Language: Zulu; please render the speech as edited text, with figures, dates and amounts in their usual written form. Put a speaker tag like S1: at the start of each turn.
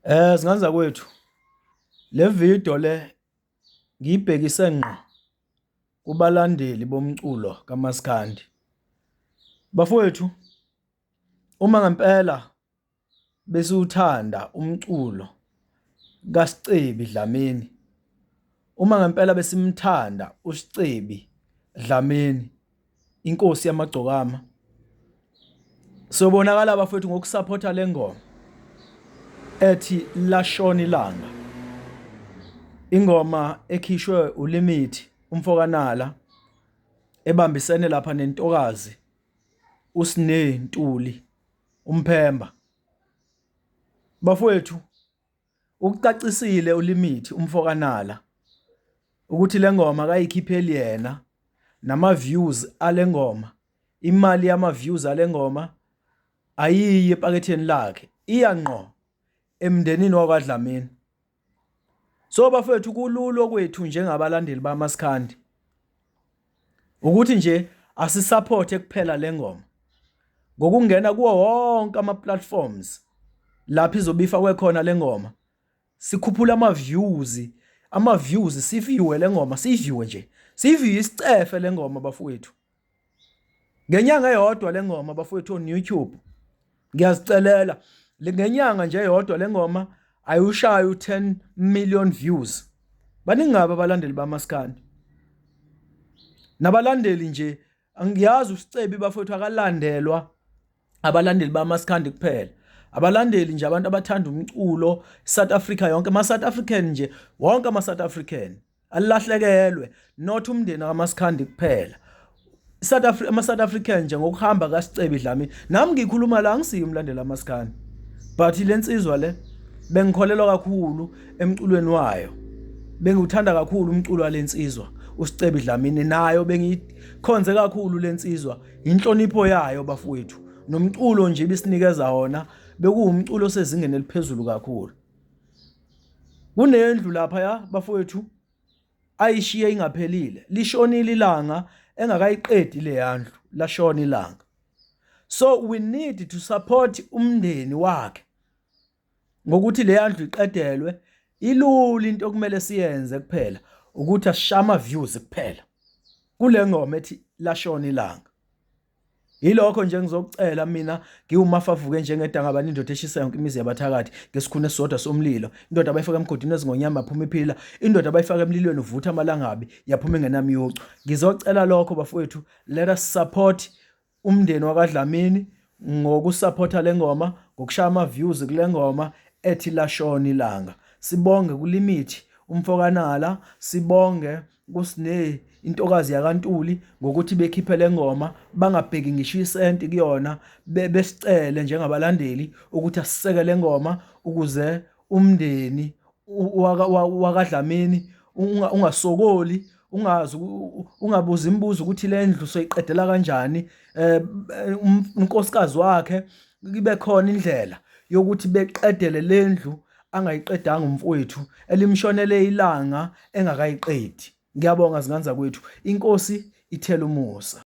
S1: Zingane zakwethu, le video le ngiyibhekise ngqo kubalandeli bomculo kaMaskandi. Bafowethu, uma ngempela besiwuthanda umculo kaScebi Dlamini, uma ngempela besimthanda uScebi Dlamini, inkosi yamagcokama, sobonakala bafowethu ngokusaphotha le ngoma ethi lashona ilanga, ingoma ekhishwe uLimit umfokaNala ebambisene lapha nentokazi uSne Ntuli uMphemba. Bafowethu, ukucacisile uLimit umfokaNala ukuthi le ngoma akayikhipheli yena, nama-views ale ngoma, imali yama-views ale ngoma ayiyi epaketheni lakhe, iya ngqo emndenini wakwaDlamini. So bafethu, kulula kwethu njengabalandeli bamaskandi ukuthi nje asisupporte kuphela le ngoma ngokungena kuwo wonke ama-platforms lapho izobe ifakwe khona le ngoma, sikhuphula ama-views, ama-views siviewe le ngoma, siyiviewe nje, siyiviewe isicefe le ngoma bafowethu. Ngenyanga eyodwa le ngoma bafowethu on YouTube, ngiyazicelela, ngenyanga nje eyodwa le ngoma ayushayo u-10 million views. Baningi ngabe abalandeli bamaskandi nabalandeli nje. Angiyazi uSicebi bafowethu akalandelwa abalandeli bamaskandi kuphela, abalandeli nje abantu abathanda umculo South Africa yonke, ama South African nje wonke, ama South African alahlekelwe, not umndeni kaMaskandi kuphela. South Africa, ama South African nje ngokuhamba kaSicebi Dlamini. Nami ngikhuluma la ngisiyo umlandeli amaskandi, but lensizwa le bengikholelwa kakhulu emculweni wayo, bengiwuthanda kakhulu umculo walensizwa uSicebi Dlamini, nayo bengiyikhonze kakhulu lensizwa, inhlonipho yayo bafowethu, nomculo nje ibisinikeza wona bekuwumculo osezingeni eliphezulu kakhulu. Kunendlu lapha ya bafowethu ayishiye ingaphelile, lishonile ilanga engakayiqedi le yandlu, lashona ilanga. So we need to support umndeni wakhe ngokuthi le yandlu iqedelwe. Ilula into okumele siyenze kuphela ukuthi asishama views kuphela kule ngoma ethi lashona ilanga. Yilokho nje ngizokucela mina ngiwumafavuke njengedangabani, indoda eshisa yonke imizi yabathakathi ngesikhuni esisodwa somlilo, indoda abayifaka emgodini ezingonyama yaphuma iphila, indoda abayifaka emlilweni uvutha amalangabi yaphuma ingenamyucu. Ngizocela lokho bafowethu, let us support umndeni wakwaDlamini ngokusaphotha le ngoma, ngokushaya ama-views kule ngoma ethi lashona ilanga. Sibonge kuLimithi umfokaNala, sibonge kuSne intokazi yakaNtuli ngokuthi bekhiphe le ngoma bangabheki ngisho isenti kuyona, besicele njengabalandeli ukuthi asiseke le ngoma ukuze umndeni wakaDlamini ungasokoli, ungazi, ungabuza imibuzo ukuthi le ndlu soyiqedela kanjani, unkosikazi wakhe ibe khona indlela yokuthi beqedele le ndlu angayiqedanga umfowethu elimshonele ilanga engakayiqedi. Ngiyabonga zingane zakwethu, inkosi ithela umusa.